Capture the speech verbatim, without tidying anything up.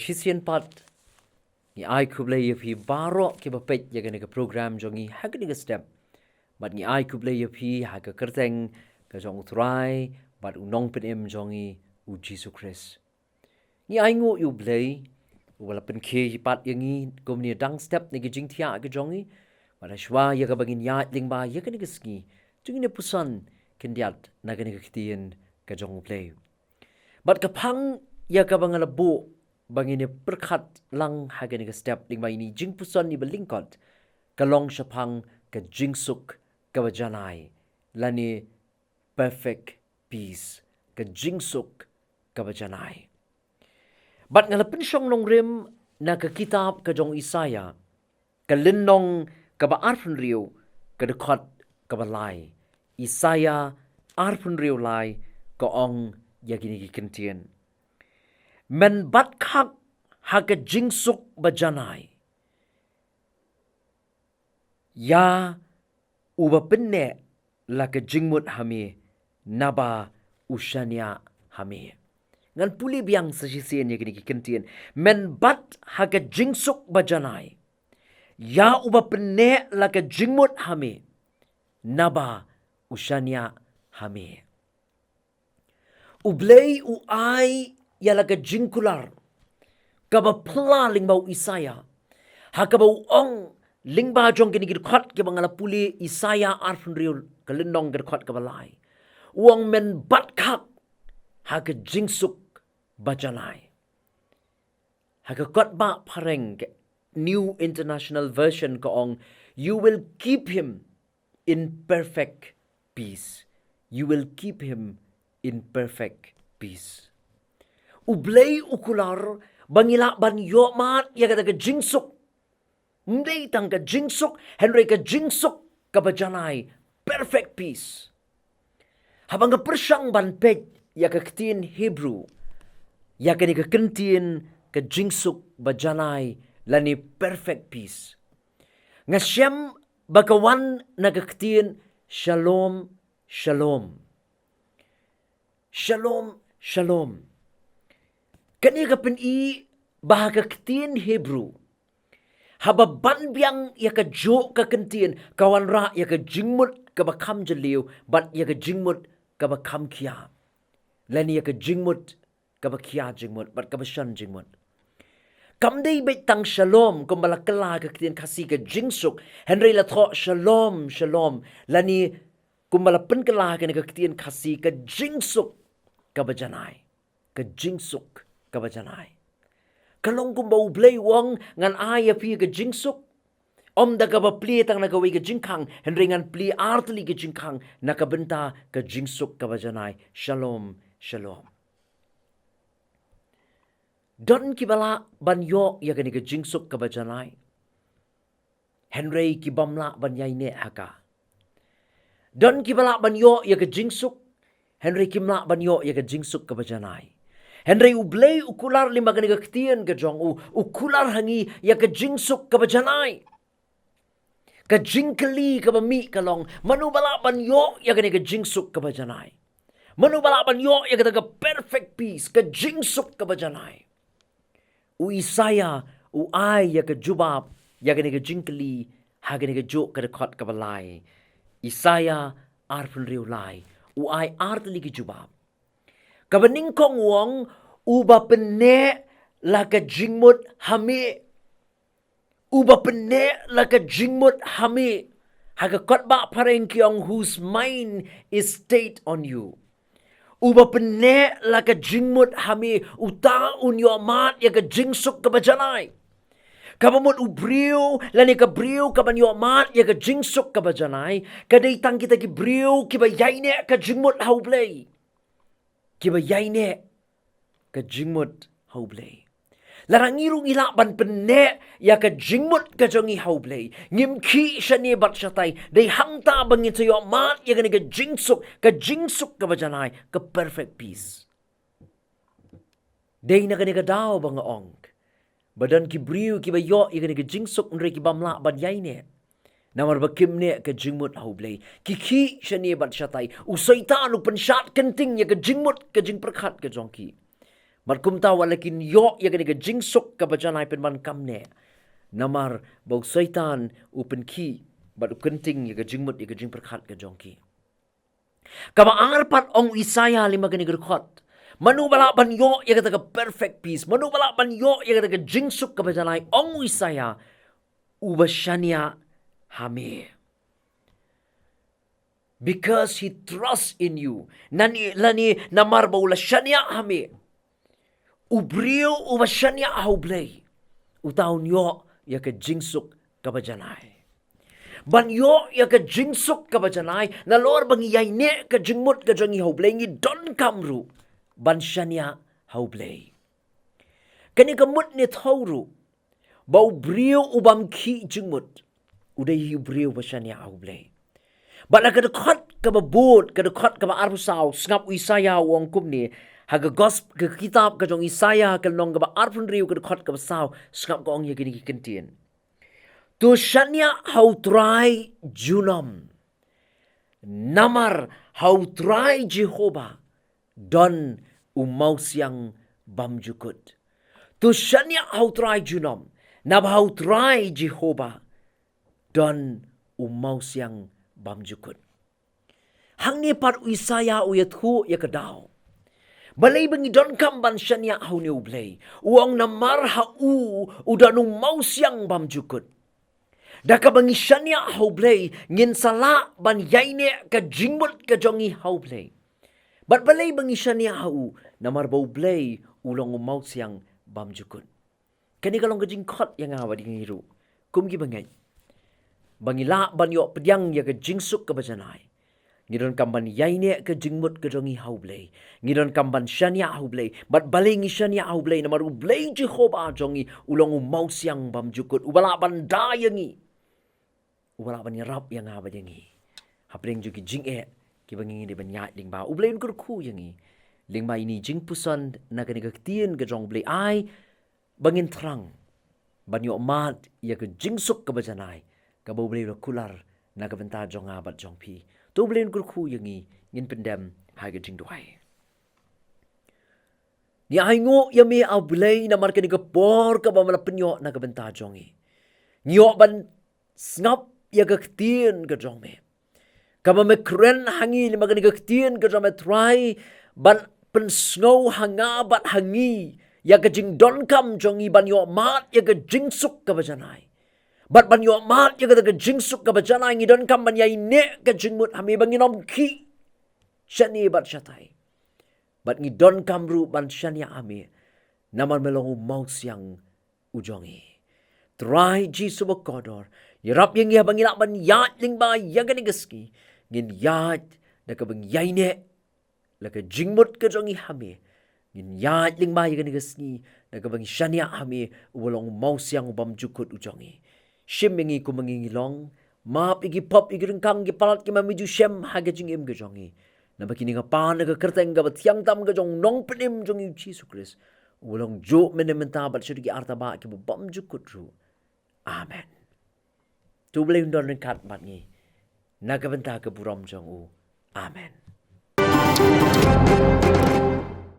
Shisien pat, ngi ai khublei ïa phi baroh kiba peit ïa kane ka program jong ngi ha kane ka step. Bad ngi ai khublei ïa phi ha ka kyrteng ka jong U Trai bad U Nongpynim jong ngi, U Jisu Khrist. Ngi ai nguh ïa U Blei uba la pynkhie pat ïa ngi kumne dang step na ki jingthiah ka jong ngi. Bad ha shuwa ïa kaba ngin ïaid lyngba ïa kane ka sngi, to ngin ïa puson khyndiat na kane ka ktien ka jong U Blei. Bad ka phang ïa kaba nga la buh ba ngin ïa pyrkhat lang ha kane ka step lyngba ine i jingpuson iba lyngkot, ka long shaphang ka jingsuk kaba janai, lane perfect peace, ka jingsuk kaba janai. Bad nga la pynshong nongrim na ka kitab ka jong Isaïah, ka lynnong kaba arphew hynriew, ka dkhot kaba lai. Isaïah arphew hynriew lai, ka ong ïa kine ki kyntien: Men bat khak ha ka jingsuk ba janai, ïa uba pynneh la ka jingmut ha me, naba u shaniah ha me. Ngan pule biang sa shisien ïa kine ki kyntien: Men bat ha ka jingsuk ba janai, ïa uba pynneh la ka jingmut ha me, naba u shaniah ha me. U Blei u ai ïa la ka jingkular kaba phylla lyngba u Isaïah, ha kaba u ong lyngba jong kine ki dkhot kiba nga la pule, Isaïah arphew hynriew, ka lynnong, ka dkhot kaba lai. U ong: Men bat khak ha ka jingsuk ba janai. Ha ka kot ba phareng, ka New International Version, ka ong: You will keep him in perfect peace. You will keep him in perfect peace. U Blei u kular ba ngi lah ban ïohmad ïa kata ka jingsuk. Ym dei tang ka jingsuk, hynrei ka jingsuk kaba janai, perfect peace. Haba nga pyrshang ban peit ïa ka ktien Hebrew ïa kane ka kyntien ka jingsuk ba janai, lane perfect peace, nga shem ba ka wan na ka ktien shalom, shalom. Shalom, shalom. Kane ka pyni ba ha ka ktien Hebrew, haba ban biang ïa kajuh ka kyntien, ka wanrah ïa ka jingmut kaba kham jylliew bad ïa ka jingmut kaba kham khia, lane ïa ka jingmut kaba khia jingmut bad kaba shon jingmut. Kam dei beit tang shalom kumba la kylla ha ka ktien Khasi ka jingsuk, hynrei la thoh shalom, shalom, lane kumba la pynkylla ha kane ka ktien Khasi, ka jingsuk kaba janai. Ka jingsuk kaba janai. Ka long kumba U Blei u ong: Ngan ai ïa phi ka jingsuk, ym da kaba plie tang na kawei ka jingkhang, hynrei ngan plie artylli ka jingkhang na ka bynta ka jingsuk kaba janai. Shalom, shalom. Don kiba lah ban ïoh ïa kane ka jingsuk kaba janai, hynrei ki bym lah ban ïaineh ha ka. Don kiba lah ban ïoh ïa ka jingsuk, hynrei kim lah ban ïoh ïa ka jingsuk kaba janai. Hynrei U Blei u kular lyngba kane ka ktien ka jong u, u kular ha ngi ïa ka jingsuk kaba janai. Ka jingkylli kaba mih ka long, mano ba lah ban ïoh ïa kane ka jingsuk kaba janai? Mano ba lah ban ïoh ïa kata ka perfect peace, ka jingsuk kaba janai? U Isaïah u ai ïa ka jubab ïa kane ka jingkylli ha kane kajuh ka dkhot kaba lai. Isaïah arphew hynriew lai, u ai artylli ka jubab. Kaba nyngkong u ong: Uba pynneh la ka jingmut ha me. Uba pynneh la ka jingmut ha me. Ha ka kot ba phareng ki ong: Whose mind is stayed on you. Uba pynneh la ka jingmut ha me, uta un ïohmad ïa ka jingsuk kaba janai. Kaba mut u briew, lane ka briew kaban ïohmad ïa ka jingsuk kaba janai, ka dei tang kita ki briew kiba ïaineh ka jingmut ha U Blei. Kiba ïaineh ka jingmut ha U Blei. Lada ngi ruh ngi lah ban pynneh ïa ka jingmut ka jong ngi ha U Blei, ngim khih shane bad shatai, dei hangta ba ngin sa ïohmad ïa kane ka jingsuk, ka jingsuk kaba janai, ka perfect peace. Dei na kane ka daw ba nga ong ba don ki briew kiba ïoh ïa kane ka jingsuk hynrei ki bym lah ban ïaineh. Namar ba kim neh ka jingmut ha U Blei. Ki khih shane bad shatai. U Soitan u pynshad kynting ïa ka jingmut, ka jingpyrkhat ka jong ki. Bad kumta wat la kin ïoh ïa kane ka jingsuk kaba janai pynban kam ne. Namar ba u Soitan u pynkhih bad u kynting ïa ka jingmut ïa ka jingpyrkhat ka jong ki. Kaba ar pat ong u Isaïah lyngba kane ka dkhot. Mano ba lah ban ïoh ïa kata ka perfect peace. Mano ba lah ban ïoh ïa kata ka jingsuk kaba janai, ong u Isaïah. Uba shaniah ha me. Because he trusts in you. Nani, lane namar ba u la shaniah ha me. U briew uba shaniah ha U Blei, uta un ïoh ïa ka jingsuk kaba janai. Ban ïoh ïa ka jingsuk kaba janai, nalor ba ngi ïaineh ka jingmut ka jong ngi ha U Blei, ngi donkam ruh ban shaniah ha U Blei. Kane ka mut ne thaw ruh ba u briew u bym khih jingmut u dei hi u briew ba shaniah ha U Blei. Bad ha ka dkhot kaba bud, ka dkhot kaba arphew saw, sngap u Isaïah u ong kumne, ha ka gosp-, ka kitab ka jong Isaïah ka lynnong kaba arphew hynriew ka dkhot kaba saw, sngap ka ong ïa kine ki kyntien. To shaniah ha U Trai junom. Namar ha U Trai Jehobah don u mawsiang bymjukut. To shaniah ha U Trai junom. Naba ha U Trai Jehobah don u mawsiang bymjukut. Hangne pat u Isaïah u ïathuh ïa ka daw. Balei ba ngi donkam ban shaniah ha une U Blei? U ong namar ha u u don u mawsiang bymjukut. Da kaba ngi shaniah ha U Blei, ngin sa lah ban ïaineh ka jingmut ka jong ngi ha U Blei. Bad balei ba ngi shaniah ha u? Namar ba U Blei u long u mawsiang bymjukut. Kane ka long ka jingkhot ïa nga bad ïa ngi ruh kum ki bangeit, ba ngi lah ban ïoh pdiang ïa ka jingsuk kaba janai. Ngi donkam ban ïaineh ka jingmut ka jong ngi ha U Blei. Ngi donkam ban shaniah ha U Blei. Bad balei ngi shaniah ha U Blei? Namar U Blei Jehobah jong ngi u long u mawsiang bymjukut, uba lah ban da ïa ngi, uba lah ban ïarap ïa nga bad ïa ngi hapdeng jong ki jingeh kiba ngi dei ban ïaid lyngba. U Blei un kyrkhu ïa ngi lyngba ine i jingpuson na kane ka ktien ka jong U Blei. Ai ba ngin thrang ban ïoh mad ïa ka jingsuk kaba janai kaba U Blei u la kular na ka bynta jong nga bad jong phi. To U Blei un kyrkhu ïa ngi. Ngin pyndem ha ka jingduwai. Ngi ainguh ïa me, A Blei, namar kane ka por kaba me la pynïoh na ka bynta jong ngi. Ngi ïoh ban sngap ïa ka ktien ka jong me, kaba me kren ha ngi lyngba kane ka ktien ka jong me, Trai, ban pynsngew ha nga bad ha ngi ïa ka jingdonkam jong ngi ban ïoh mad ïa ka jingsuk kaba janai. Bad ban ïoh mad ïa kata ka jingsuk kaba janai, ngi donkam ban ïaineh ka jingmut ha me, ba ngin ym khih shane bad shatai. Bad ngi donkam ruh ban shaniah ha me, namar me long u mawsiang u jong ngi. Trai Jisu ba kordor, ïarap ïa ngi haba ngi lah ban ïaid lyngba ïa kane ka sngi. Ngin ïaid da kaba ngi ïaineh la ka jingmut ka jong ngi ha me. Ngin ïaid lyngba ïa kane ka sngi da kaba ngi shaniah ha me, uba long u mawsiang u bymjukut u jong ngi. Shim ïa ngi kumba ngi ngi long. Map ïa ki pop, ïa ki ryngkang, ki palat kiba me ju shem ha ka jingim ka jong ngi. Naba kine nga pan ha ka kyrteng kaba thiang tam ka jong u Nongpynim jong ngi u Jisu Khrist, uba long juh mynne mynta bad shaduh ki arta bah kiba bymjukut ruh. Amen. To U Blei un don ryngkat bad ngi na ka bynta ka burom jong u. Amen.